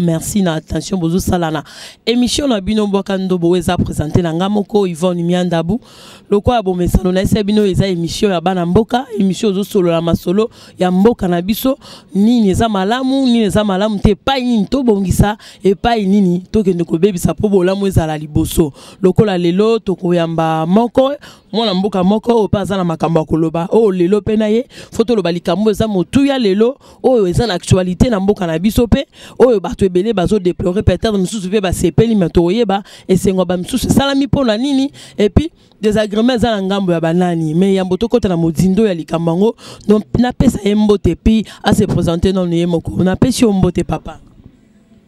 Merci na attention bozo sala na émission na bino bwaka ndobo oyo eza présente na nga moko Yvonne Miandabu lokola bomesano na esa bino eza émission ya bana mboka émission ozo solola masolo ya mboka na biso nini eza malamu nini eza malamu te epai nini tobongisa epai nini tokende kobebisa mpo bolamu ezala liboso lokola lelo tokoyamba moko mwana mboka moko oyo mpe aza na makambo ya koloba oyo lelo mpe na ye fo toloba likambo eza motuya lelo oyo eza na actualité na mboka na biso mpe oyo bato ebele bazo déplorer peut-être mosusu mpe basepeli me tokoyeba esengo ya bamisusu esalami mpo na nini epuis désagrément eza na ngambo ya banani mais yambo tokɔta na mozindo ya likambo yango donc napesa ye mbote epuis ase présente nano ye moko napesi yo mbote papa.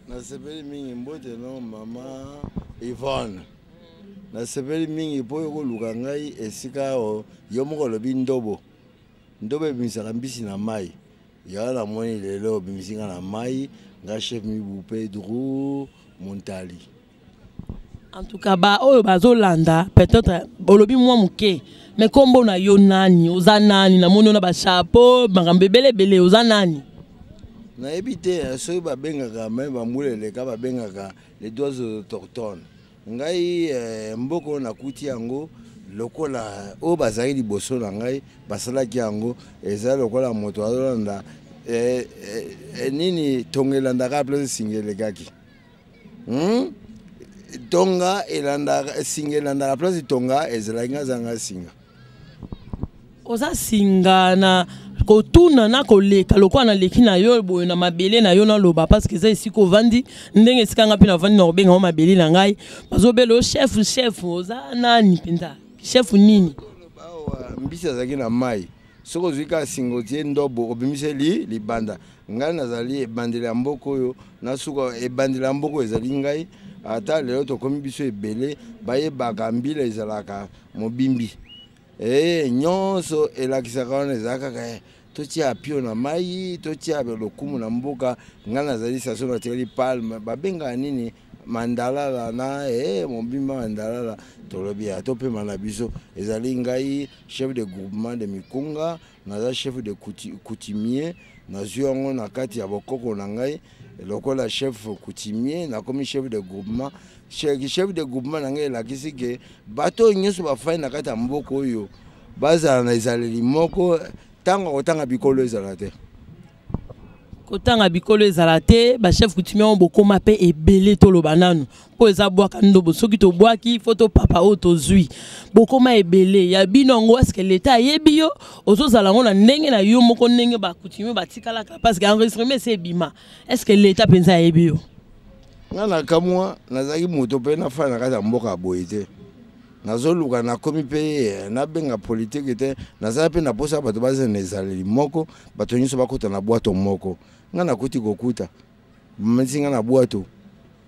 Nasepeli mingi mbote no mama Yvonne. Nasepeli mingi mpo yo koluka ngai esika oyo yo moko olobi ndobo. Ndobo ebimisaka mbisi na mai. Yango namoni lelo obimisi ngai na mai, ngai chef Mibu Pedro Montali. En tout cas ba oyo bazolanda peut-être olobi mwa moke mais kombo na yo nani oza nani namoni yo na ba chapeau makambo ebele ebele oza nani nayebi te soki babengaka me bambula eleka babengaka les doigts autochtones ngai eh, mboka oyo nakuti yango lokola oyo bazalaki liboso na ngai basalaki yango eza lokola moto azolanda eh, eh, eh, nini tonga elandaka place singa elekaki hmm? Tonga elandaka singa elandaka place tonga ezalaki nga zanga singa. Oza singa na kotuna na koleka lokola naleki na yo boye na mabele na yo naloba parce que eza esika ovandi ndenge esika nga mpe navandi na kobenga yo mabele na ngai bazobela yo chef chef oza nani mpenza chef nini mbisi azalaki na mai soki ozwi kaka singa otie ndobo obimiseli libanda ngai nazali ebandeli ya mboka oyo na suka ebandeli ya mboka oyo ezali ngai ata lelo tokomi biso ebele bayebaka mbila ezalaka mobimbi ee nyonso elakisaka wana ezala kaka eh, totia pio na mai totia lokumu na mboka ngai nazali station natikali palme babengaka nini mandalala na eh, mobimba mandalala tolobi ya topema na biso ezali ngai chef de groupement de mikunga naza chef de coutumier nazwi yango na kati ya bokoko na ngai lokola chef coutumier nakomi chef de groupement chef de groupement na ngai elakisi ke bato oyo nyonso bafandi na kati ya mboka oyo bazala na ezaleli moko ntango akotanga bikolo ezala te Kotanga bikolo ezala te, ba chef coutumier yango bokoma pe ebele toloba nanu po eza bwaka ndobo soki tobwaki faut topapa oyo tozui bokoma ebele ya bino yango est ce que l'etat ayebi yo ozozala yango na ndenge na yo moko ndenge ba coutumier batikalaka parce que enregistrement esi ebima est ce que l'etat mpenza ayebi yo? Nga nakamwa nazalaki moto mpe nafanda na kati ya mboka ya boye te nazoluka nakomi mpe eh, nabenga politike te nazala mpe na mposa bato bazala na ezaleli moko bato nyonso bakota na bwato moko ngai nakuti kokuta bamati ngai na bwato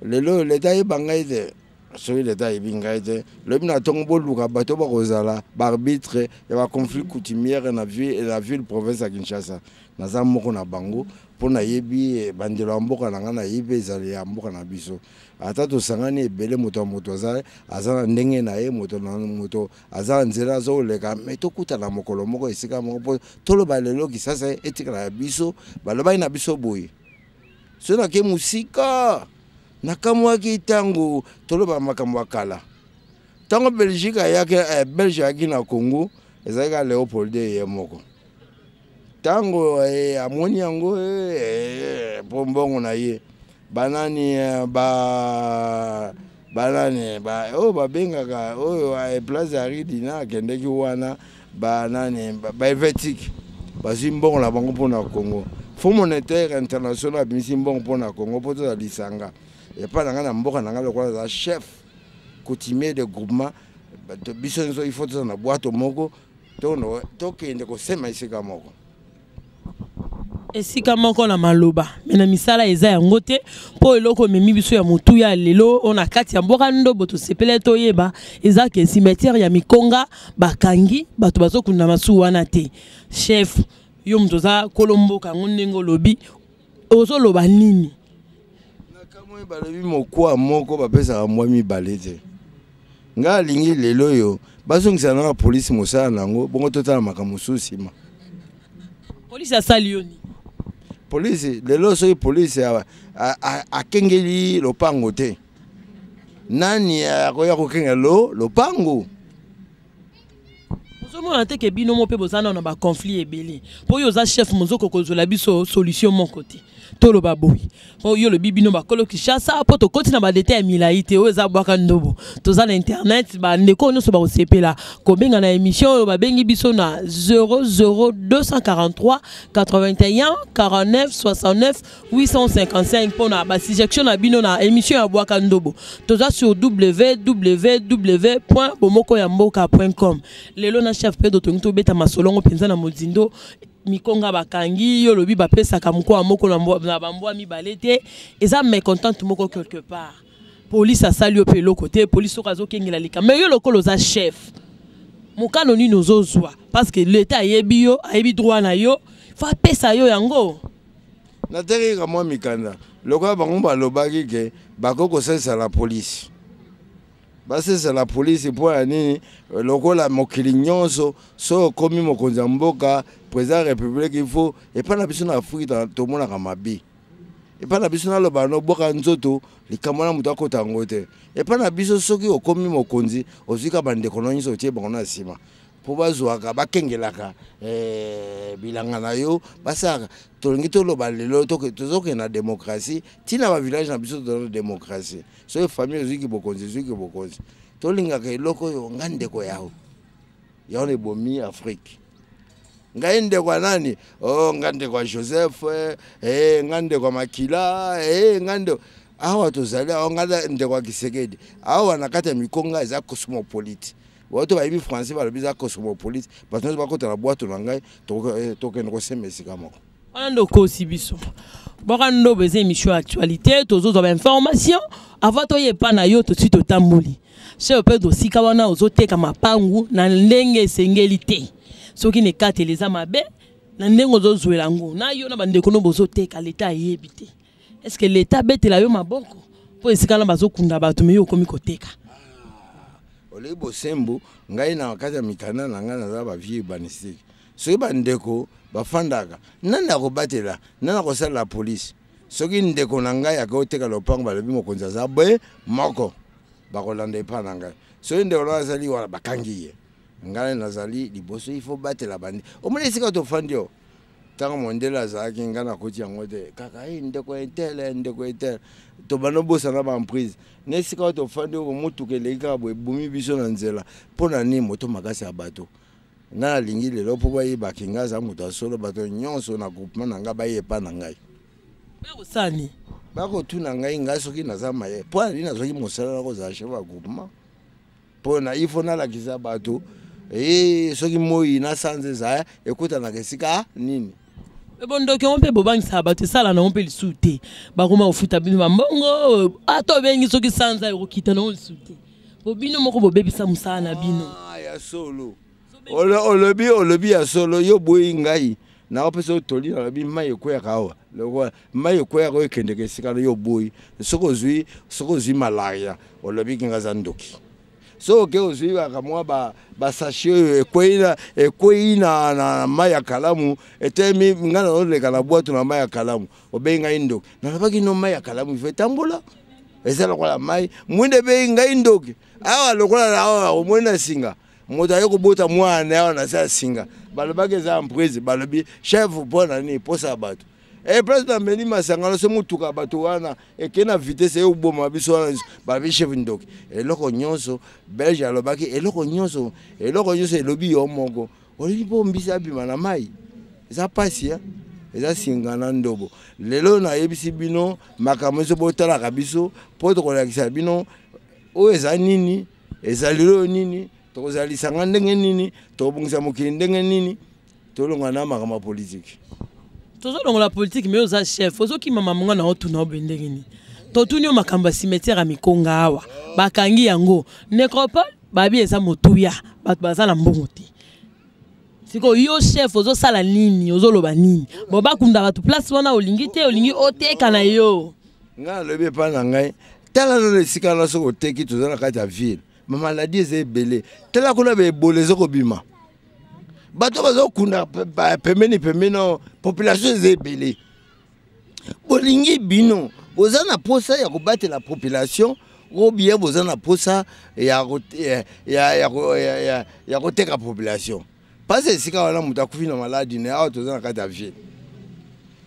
lelo oyo leta ayeba ngai te soki leta ayebi ngai te lobi na ntongo boluka bato bakozala baarbitre ya baconflit coutumière na ville, na ville province ya kinshasa naza moko na bango mpo nayebi eh, bandelo ya mboka na ngai nayebi ezali ya mboka na biso ata tosangani ebele moto ya moto aza aza na ndenge na ye moto na moto aza na nzela azoleka me tokutana mokolo moko esika moko mpo toloba lelo kisasa etikala ya biso balobaki na biso boye soki nake mosika nakamwaki ntango toloba makambo ya kala ntango belgique ayaki eh, belge ayaki na congo ezalaki kaka leopold ye moko ntango eh, amoni yango eh, mpo mbongo na ye banani eh, ba banani ba oyo babengaka oyo eh, place ya ridina akendeki wana banani bahelvétique bazwi mbongo na bango mpo na congo fonds monétaire international abimisi mbongo mpo na congo mpo tozala lisanga epai na ngai na mboka na ngai lokola aza chef coutumier de groupement biso nyonso il faut tozala na bwato moko tokende kosema esika moko esika moko na maloba me na misala eza yango te mpo eloko ememi biso ya motuya ya lelo oyo na kati ya mboka ndobo tosepele toyeba eza ke cimetière ya mikonga bakangi bato bazokunda masuwa wana te chef yo moto oza kolo mboka yango ndenge olobi ozoloba nini nakamwe balobi mokwa moko bapesaka mbwa mibale te. Ngai alingi lelo oyo bazongisa na polisi mosala na yango, bongo totala makambo mosusu nsima. Polisi asali yo nini? Polisi lelo, soki polisi akengeli lopango te, nani akoya kokengela lopango? Ozomona te ke bino mo mpe boza nano na baconflit ebele, mpo oyo oza chef mozoko kozwela biso solution moko te. Toloba boye, mpo yo olobi bino bakolo Kinshasa, mpo tokoti na badetail ya milai te. Oyo eza Bwaka Ndobo, toza na internet. Bandeko nyonso bakosepela kobenga na émission oyo, babengi biso na 00243 81 49 69 855 mpona basuggestion na bino na émission ya Bwaka Ndobo. Toza sur www bomoko ya mboka com. Lelo na chef Pedro tongi tobeta masolongo mpenza na mozindo. Mikonga bakangi yo, olobi bapesaka mokoa moko na bambwa mibale te. Eza mécontente moko quelque part. Police asali yo mpe eloko te. Police soki azokengela likambo, mais yo lokola oza chef, mokano nini ozozwa? Parce que l'État ayebi yo, ayebi droit na yo, faut apesa yo yango. Natekaka mwa mikanda lokola bango balobaki ke bakoki kosalisa la polisi, basalisa la polisi mpo ya nini? Lokola mokili nyonso, so okomi mokonzi ya mboka, président ya république, il faut epai na biso na Afrique tomonaka mabe. Epai na biso, naloba nobwaka nzoto likambo na moto akota yango te. Epai na biso, soki okomi mokonzi, ozwi ka bandeko na nyonso, otie bango na nsima mpo bazwaka, bakengelaka bilanga na yo, basalaka. Tolingi toloba lelo tozokende na démocratie ntina bavillage na biso, toza na démocratie. Soki famille ezwiki bokonzi, ezwiki bokonzi, tolingaka eloko oyo nga ndeko yao yango ebomi Afrique. Ngai ndeko ya nani? Oh, nga ndeko ya Joseph, nga ndeko ya Makila, nga ndeko awa tozali awa, nga ndeko ya Kisekedi. Awa na kati ya mikonga eza cosmopolite. Bato bayebi français balobi eza cosmopolite. Bato nyonso bakota na bwato na ngai, tokende kosema esika moko. Wana nde okosi biso. Bwaka Ndobo eza émission ya actualité, tozozwa bainformation avant toyepa na yo. Tosi totamboli, chef mpe tosika wana ozoteka mapangu na ndenge esengeli te. Soki na ekateli eza mabe na ndenge ozozwela yango na yo na bandeko no bozoteka, leta ayebi te. Est ce que leta abetela yo maboko mpo esika na bazokunda bato, mais yo okomi koteka? Olei bosembo. Ngai na kati ya mikanda na ngai naza baavis urbanistique. Soki bandeko bafandaka, nani akobatela? Nani akosalela polise? Soki ndeko na ngai akoteka lopango, balobi mokonzi aza boye moko, bakolanda epai na ngai. Soki ndeko na ngai azali wana, bakangi ye. Ngai nazali liboso, il faut batela bandi. Omoni esika tofandi oyo, ntango mondele azalaki, ngai nakoti yango te kaka e ndeko etele, ndeko etele, tobanda obosana baemprise na esika oyo tofandi oyo. Motuka eleki kaka boye, ebumi biso na nzela. Mpo na nini? Moto makasi ya bato. Ngai nalingi lelo mpo bayebaki ngai aza moto ya solo, bato nyonso na groupement na ngai bayepa na ngai. Bakosani. Bakotuna ngai, ngai soki naza maye, mpo na nini nazwaki mosala na kozala chef ya groupement? Mpo na il faut nalakisa bato e soki moi na sanza eza ekutanaka esika nini. Bondoki yango mpe bobangisaka bato, esala nango mpe lisusu te. Bakoma kofuta bino bambongo, ata obengi soki sanza ekokita nango lisusu te, po bino moko bobebisa mosala na bino. Ah, ya solo olobi, olobi ya solo. Yo boyi ngai, nakopesa yo toli. Nalobi mai ekweyaka awa, lokola mai ekweyaka oyo ekendeka esika na yo. Boyi soki ozwi malaria, olobi kinga aza ndoki. Soki oke ozwi kaka mwa basachet oyo ekwei na mai ya kalamu, etelemi, ngai nazoleka na bwato na mai ya kalamu, obengi ngai ndoki. Nalobaki no, mai ya kalamu ifo etambola, eza lokola mai mwinda. Ebengi ngai ndoki awa, lokola awa omoni na singa, moto aye kobota mwana awa na se ya singa, balobaki eza emprise. Balobi chef mpo na nini? Posa ya bato e place nameli masanga no so motuka bato wana ekei na vitesse, eyoboma biso wana, balobi chef ndoki. Eloko nyonso, Belge alobaki eloko nyonso, eloko nyonso elobi yo moko olingi mpo mbisi abima na mai. Eza pasi, eza singa na ndobo. Lelo nayebisi bino makambo nyonso, botalaka biso mpo tokolakisa bino oyo eza nini, ezali oyo nini, tokozala lisanga ndenge nini, tokobongisa mokili ndenge nini, tolonga na makambo ya politike. Tozolongola politike, mais oza chef, ozokima mamonga na otuna obe ndenge nini? Totuni yo makambo ya cimetière ya Mikonga awa, bakangi yango nécropole, babi eza motuya, bato baza na mbongo te. Sikoyo yo chef ozosala nini? Ozoloba nini? Bo bakunda bato place wana, olingi te, olingi oteka na yo. Ngai nalobi epai na ngai, tala nano esika wana, soki oteki, toza na kati ya ville. Bamaladi eza ebele. Tala kuna baebola ezokobima, bato bazokunda pembeni pembeni, population eza ebele. Bolingi bino boza na posa ya kobatela population ou bien boza na posa ya, ya, ya, ya, ya, ya koteka population? Parce esika wana moto akufi na maladi ne, awa toza na kati ya ville,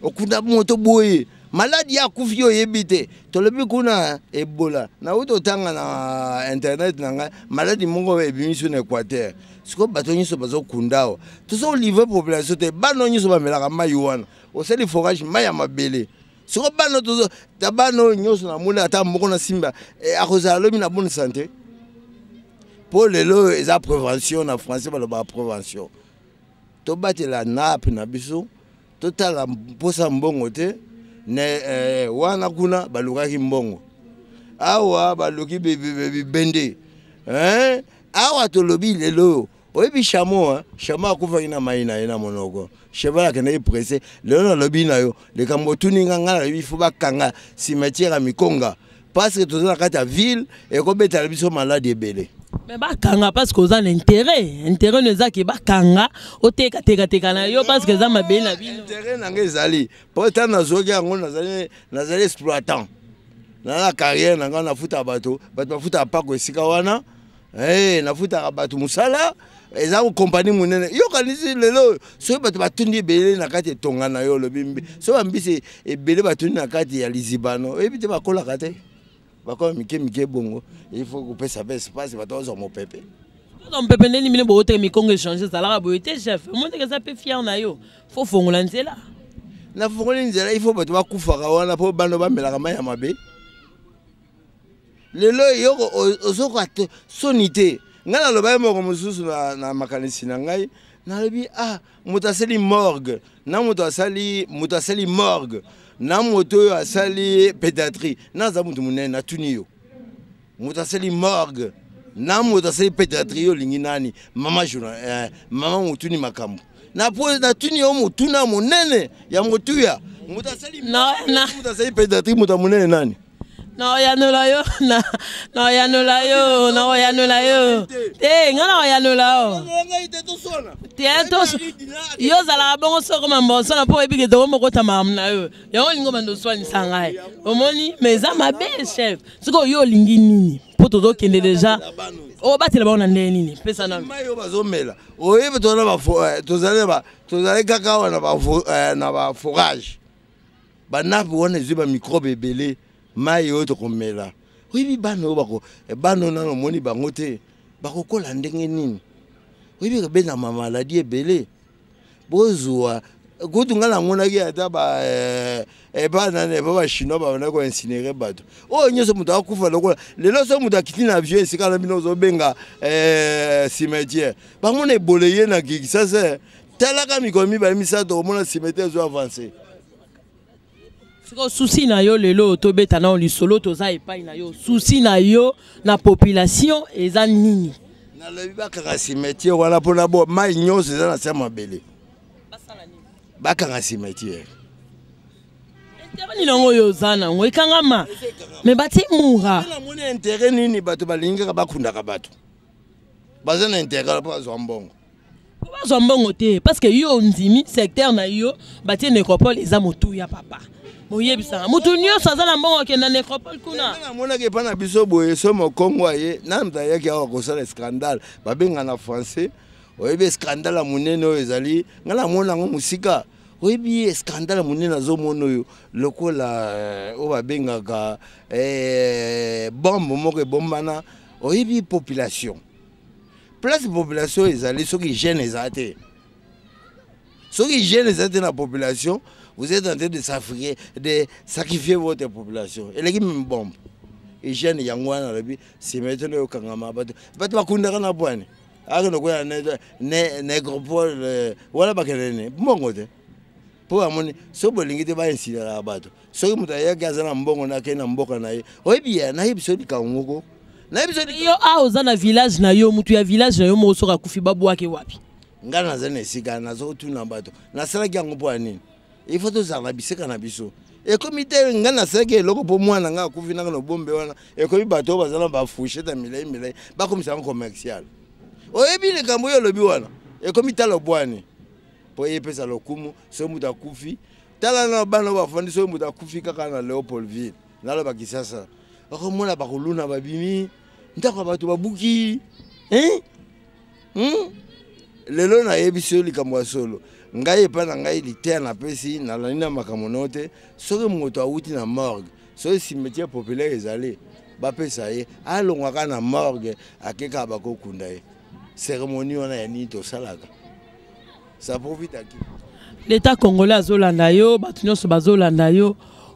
okunda moto boye, maladi akufi, oyebi te. Tolobi kuna Ebola, nauti otanga na internet na ngai, maladi moko ebimisi na Équateur. Sikoyo bato nyonso bazokunda awa, tozolivre population te. Bana nyonso bamelaka mai wana, osali forage, mai ya mabele. Sikoyo bana tozo ta bana oyo nyonso namoni, ata moko na simba eh, akozala lobi na bonne santé? Mpo lelo oyo eza prévention, na français balobaka prévention. Tobatela nape na biso, totala mposa mbongo te. Ne eh, wana kuna balukaki mbongo, awa baluki bibende eh? Awa tolobi lelo oyo, oyebi chameau, chameau akufaki na mai na ye na monoko, cheval akendaki presse. Lelo nalobi na yo likambo otuni nga, ngai nalobi faut bakanga cimetière ya Mikonga, parce que toza na kati ya ville, ekobetala biso maladi ebele. Mais bakanga parce que oza na intérêt, intérêt no eza ke bakanga, otekatekateka na yo, parce que eza mabele na bino. Intérêt na ngai ezali mpo ntango nazwaki yango, nazali exploitant na na carrière na ngai, nafutaka bato, bato bafutaka pako esika wana. Hey, nafutaka bato mosala, eza kompani monene. Yokanisi lelo soki bato batundi ebele na kati etonga na yo, olobi mbi soki bambisi ebele batundi na kati ya lizibano, oyebi te bakolaka te, bakoma mike mike. Bongo il faut kopesa mpe espace, bato bazwa mopepe. Ozwa mopepe ndeni? Bino booteka Mikongo, échange ezalaka boye te. Chef, omoni eza mpe fier na yo, faut fongola nzela. Nafongoli nzela, il faut bato bakufaka wana mpo bano bamelaka mai ya mabe. Lelo yoko ozoka soni te. Ngai nalobaki moko mosusu na makanisi na ngai, nalobi ah, moto asali morgue na moto asali, moto asali morgue na moto oyo asali pédiatrie, naza moto monene. Natuni yo, moto asali morgue na moto asali pédiatrie, yo olingi nani? Mama journal, mama motuni makambo, natuni yo motuna monene ya motuya: moto asali, moto asali pédiatrie, moto ya monene nani? Naoyanola yo, naoyanola yo, naoyanola yo te, nga naoyanola yo te. Yo ozalaka bongo soko mambosana, mpo oyebi ke toko mokota makambo na yo, yango olingi obanda oswanisa ngai. Omoni, mais eza mabe, chef. Soki yo olingi nini, mpo tozokende deja, obatela bango na ndenge nini? Pesa nano. Mai oyo bazomela, oyebi, tozali kaka awa na baforage, banape wana ezwi bamicrobe ebele. Mai oyo tokomela, oyebi bana oyo bako, bana oyo nano omoni bango te, bakokola ndenge nini? Oyebi kobenda mamaladi ebele. Bozwa kutu ngai namonaki ata epa nani, epa bachinois, babanda koincinérer bato oyo nyonso. Moto akufa lokola lelo, soki moto akiti na avion esika na bino ozobenga cimetière, bamona ebole ye na Kinshasa. Talaka mikolo mibale misato, omona cimetière ezo avance. Sikoyo souci na yo lelo, tobeta nao lisolo, toza epai na yo, souci na yo na population eza nini? Nalobi bakanga cimetière wana mpona bo mai nyonso eza na se ya mabele, bakanga cimetière. Intérêt nini yango oyo oza nango ekangama, mais batie mura? Namoni intérêt nini? Bato balingi kaka bakundaka bato, baza na intérêt mpo bazwa mbongo. Po bazwa mbongo te, parce que yo ondimi secteur na yo batie nécropole, eza motuya. Papa, boyebisaka motu nyonso aza na mbongo akende na nécropole kuna. Namonaki epa na biso boye, so mokongo aye nani, moto ayaki awa kosala scandale, babenga na français. Oyebi scandale ya monene oyo ezali, ngai namona yango mosika. Oyebi scandale ya monene azomona oyo lokola oyo babengaka bombe moko ebombana. Oyebi population, place population ezali, soki hygiène eza te, soki hygiène eza te na population, vous êtes en train de sacrifier votre population. Eleki même bombe, hygiène. Yango wana alobi cimetière oyo okangama, bato bakundaka na bwani, akende koya nécropole wana, bakende ne mbongo te, mpo amoni soki bolingi te bainsideraka bato. Soki moto ayaki aza na mbongo na akei na mboka na ye, oyebi ya nayebi so likambo moko, nayebi so. Yo a oza na village na yo, mutu ya village na yo moko soki akufi, babwake wapi? Ngai naza na esika, nazotuna bato, nasalaki yango mpo ya nini? Il faut tozala na bisika na biso. Ekomi te ngai nasalaki eloko mpo mwana ngai akufi nanga na bombe wana, ekomi bato oyo baza na bafourchette ya milai milai bakomisa yango commercial. Oyebi likambo oyo olobi wana, ekomi talo bwani mpo ye epesa lokumu. Soki moto akufi, tala na bana oyo bafandi, soki moto akufi kaka na Leopoldville, naloba Kisasa, okomona bakoluna babimi ndako ya bato babuki, hein? Lelo nayebisi yo likambo ya solo, ngai epai na ngai liteya napesi, nalandi na makambo nao te. Soki moto awuti na morgue, soki cimetière populaire ezali, bapesa ye alongwaka na morgue, akekaka bakokunda ye. Cérémonie wana ya nini tosalaka? Ça profite à qui? L'état congolais azolanda yo, bato nyonso bazolanda yo.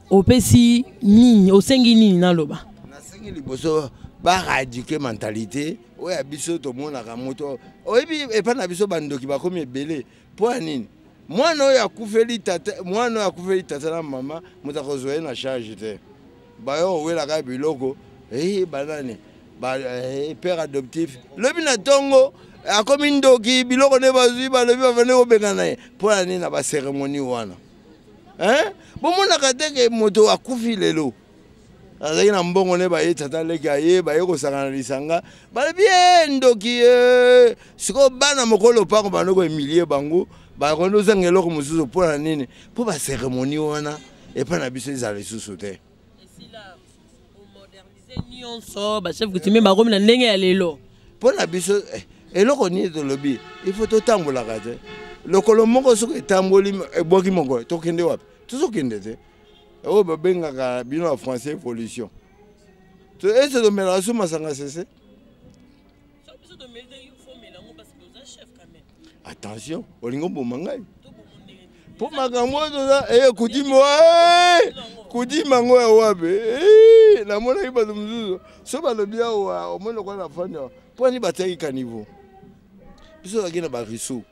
Opesi nini, osengi nini naloba? Nasengi liboso baradike mentalité oyo ya biso tomonaka moto. Oyebi, epai na biso bandoki bakomi ebele. Mpo ya nini? Mwana oyo akufeli tata, mwana oyo akufeli tata na mama, moto akozwa ye na charge te. Bayo owelaka biloko banani ba, père adoptif, lobi na ntongo akomi ndoki, biloko nde bazwi, balobi bavandi kobengana ye. Mpo ya nini na baceremonie wana, hein? Bomonaka te ke moto akufi lelo azalaki na mbongo nde baye tata leki aye, baye kosangana na lisanga, balobi ye ndoki ye. Sikoyo bana mokolo lopango bando koemilie bango, bakondi ozanga eloko mosusu. Mpo na nini? Mpo baceremonie wana epai na biso ezala lisusu te. Nyonso bachef coutumier bakomi na ndenge ya lelo. Mpo na biso eloko nini tolobi, il faut totambolaka te lokolo moko. Soki etamboli ebwaki moko, tokende wapi? Tozokende te. Oyo babengaka bino ya français évolution, ese tomelaka so masanga sese. Attention, olingi oboma ngai mpo makambo oyo toza kudima, kudima yango ya wapi? Namonaki bato mosusu so balobi awa, omoni lokola na fandi awa, mpo ani batiaki caniveau. Biso ozalaki na baruisseau,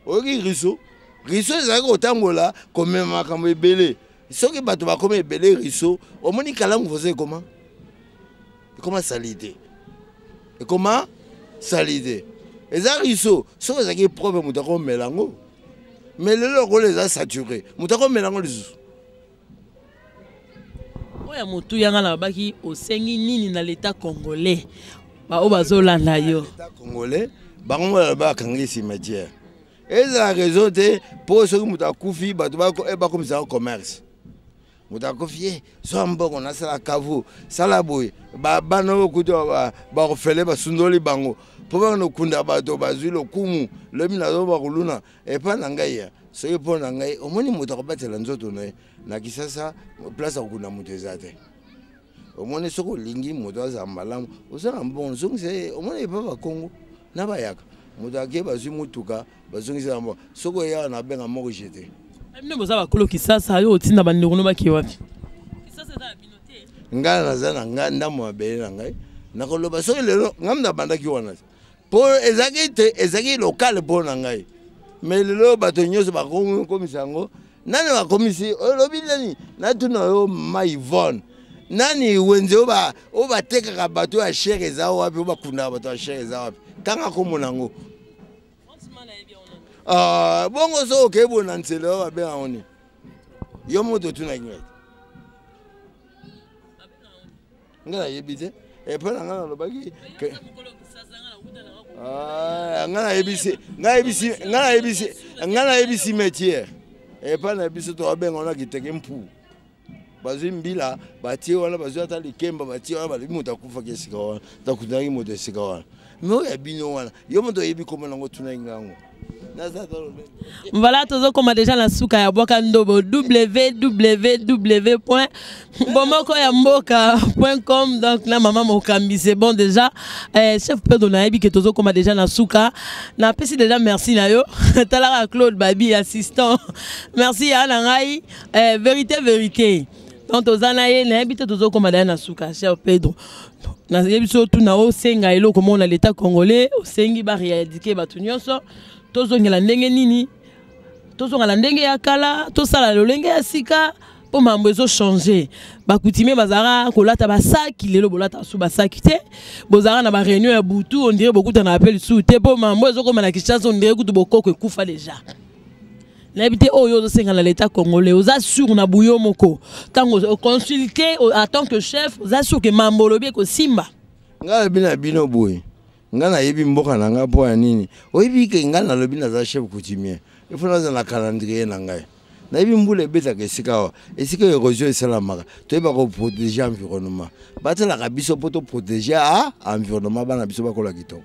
oyoki ruisseau? Ruisseau ezalaki kotambola komema makambo ebele. Soki bato bakomi ebele, ruisseau, omoni kalangu foso ekoma ekoma salite, ekoma salite. Eza ruisseau, soki ezalaki propre, moto akomela yango. Mais lelo lokola eza saturé, moto akomela yango lisusu? Oyo ya motuya nga nalobaki, osengi nini na l'état congolais, baoyo bazolanda yo? L'état congolais, bango baloba bakangi cimetière, ezala raison te. Mpo soki moto akufi, bato bakomisaka commerce. Moto akufi ye, zwa mbongo, nasala caveau, sala boye. Bana oyo kutu bakofele, basundoli bango mpo bakende kokunda bato bazwi lokumu. Lobi nazo bakoluna epai na ngai ya soki mpo na ngai, omoni moto akobatela nzoto na ye. Na Kisasa, place ya kokunda moto eza te. Omoni, soki olingi moto azala malamu, oza na mbongo, zongisa ye. Omoni, epa bakongo na bayaka, moto ake, bazwi motuka, bazongisa na mbongo. Soki oyawa, nabenga moko jete. Bino boza bakolo Kisasa, yo otinda bandeko no bake wapi? Ngai naza na ngai ndambo mabele na ngai. Nakoloba soki lelo ngai nabandaki wana mpo ezalaki te, ezalaki lokale mpo na ngai. Mais lelo bato nyonso bakomisa yango. Nani bakomisi? Olobi nani? Natuna yo, mama Yvonne, nani wenze oyo batekaka bato ya cher eza wapi? Oyo bakundaka bato ya cher eza wapi? Tanga komona yango. Bongo so okei boye na nzela oyo babenga yango nini? Yo moto otunaki ngai, ngai nayebi te. Epai na ngai nalobaki, ngai nayebisi, ngai nayebisi, ngai nayebi cimetière epai na biso tobabenga wana kiteke mpu. Bazwi mbila batie wana, bazwi ata likemba batie wana, balobi moto akufaki esika wana, takutanaki moto esika wana. Me oyo ya bino wana, yo moto oyebi kombo nango, otunaki ngango. Voilà, tozokoma déjà na suka ya Bwaka Ndobo, www bomoko ya mboka com. Donc na mama mokambi, c'est bon déjà. Chef Pedro, nayebi ke tozokoma déjà na suka. Napesi déjà merci na yo. Talaka Claude Babi, assistant, merci ya na ngai. Vérité, vérité. Donc toza na ye, nayebi te, tozokoma déjà na suka. Chef Pedro, nayebi so tuna, osenga eloko moko na l'état congolais, osengi barééduquer bato nyonso, tozongela ndenge nini? Tozonga na ndenge ya kala, tosala lolenge ya sika, mpo mambo ezochange. Bacoutumier bazalaka kolata basaki, lelo bolata su basaki te. Bozalaka na baréunion ya butu, on dirait bokutana mpe lisusu te, mpo mambo ezokoma na Kinshasa, on dirait kutu bokoko ekufa déjà. Nayebi te oyo ozosenga na l'état congolais, oza sûr na buyo moko ntango oconsulte en tant que chef, oza sûr ke mambo olobi ekosimba? Ngai alobi na bino boye, ngai nayebi mboka na ngai. Mpo ya nini? Oyebi ke ngai nalobi naza chef coutumier, il faut naza na calendrier na ngai. Nayebi mbula ebetaka esika awa, esika érosion esalamaka, toyeba koprotéger environnement. Batalaka biso mpo toprotéger a environnement, bana biso bakola kitoko.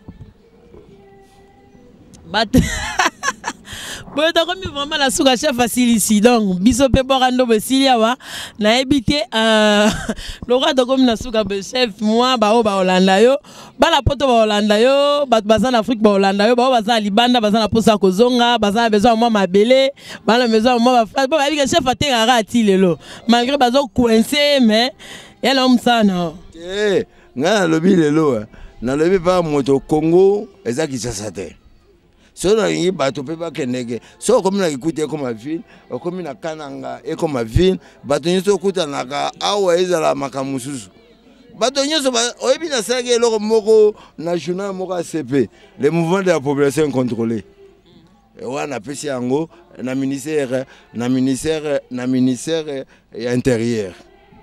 Bato boye, tokomi vraiment na suka. Chef asilisi, donc biso mpe bwaka ndobo esili awa. Nayebi te, lokola tokomi na suka boye, chef, mwa baoyo baolanda yo, bana Poto baolanda yo, bato baza na Afrique baolanda yo, baoyo baza na libanda, baza na mposa ya kozonga, baza na besoin ya mwa mabele, baza na besoin ya mwa baphrase, po bayebi ke chef atekaka ati lelo, malgré bazocoince, mais ya na mosala na yo. Te, ngai nalobi lelo, nalobi mpa moto, Congo eza Kinshasa te. Soki nalingi bato mpe bakendeke, soki okomi na Kikuti ekoma ville, okomi na Kananga ekoma ville, bato nyonso okutanaka awa, ezala makambo mosusu. Bato nyonso oyebi, nasalaki eloko moko na journal moko ACP, le mouvement de la population incontrôlée wana, napesi yango na ministère ya intérieur.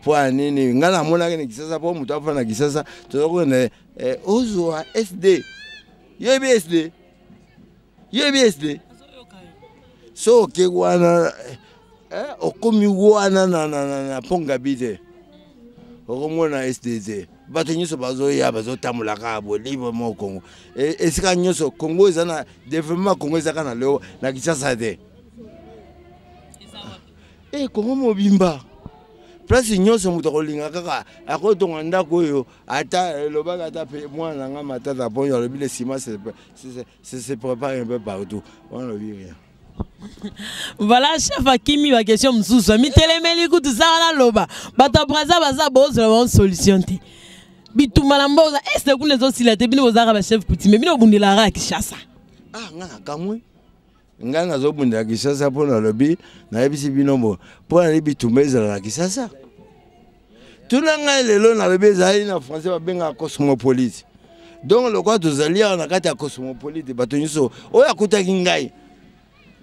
Mpo ya nini? Ngai namonaki na Kisasa, mpo moto afa na Kisasa, toza kokende ozwa SD. Yoyebi SD, yoyebi SD. So oke wana, okomi wana na Pongabi te, okomona SD te. Bato nyonso bazoya, bazotambola kaka boye librement. Congo, esika nyonso Congo eza na développement. Congo eza kaka na leo na Kinshasa te. Congo mobimba, place nyonso moto akolinga kaka akotonga ndako oyo. Ata elobaka, ata mpe mwana na nga Matata Ponyo alobi: le ciment se prépare un peu partout. Wana alobi rien. Voilà, chef akimi baquestion mosusu, amitelemeli kutu sa wana. Loba, bato ya Braza baza bozwela bango solution te. Bitumba na mboka este kuna ezosila te. Bino bozalaka bachef coutumier, bino bobundelaka ya Kinshasa. Ah, nga nakamwe, ngai nazobundela Kinshasa mpo nalobi, nayebisi bino bo mpo nali bitumba ezala na Kinshasa. Tuna ngai lelo, nalobi ezali na français babengaka cosmopolite. Donc lokola tozali awa na kati ya cosmopolite, bato nyonso oyo akutaki ngai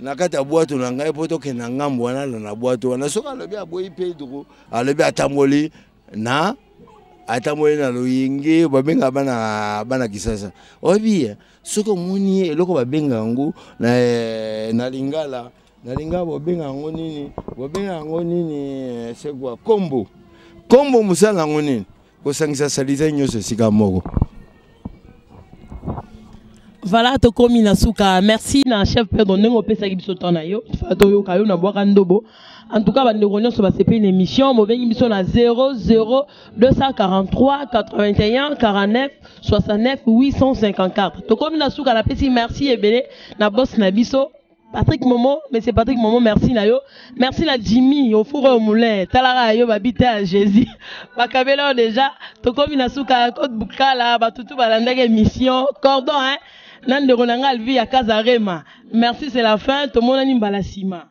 na kati ya bwato na ngai mpo tokende na ngambo wana na bwato wana, soki alobi aboyi Pedro, alobi atamboli na loyenge babengaka bana Kisasa. Oyebi, soki omoni eloko babenga yango na lingala, na lingala bobenga yango nini? Bobenga yango nini? C'est quoi? Kombo, kombo. Mosala yango nini? Kosangisa saleté nyonso esika moko. Voilà, tokomi na suka. Merci na chef Pedro ndenge opesaki biso temps na yo, fa toyoka yo na bwaka ndobo. En tout cas, bandeko nyonso basepeli na émission, bobengi biso na 00 243 81 49 69 854. Tokomi na suka. Napesi merci ebele na boss na biso Patrick Momo, monsieur Patrick Momo, merci na yo. Merci na Jimmy, au four au moulin. Talara yo babita ya Jésus. Bakabela déjà, tokomi na suka. Côte Bukala, batutu balandaka émission. Cordon hein. Na ndeko na nga Alvi ya Kazarema. Merci, c'est la fin. Tomonani mbala sima.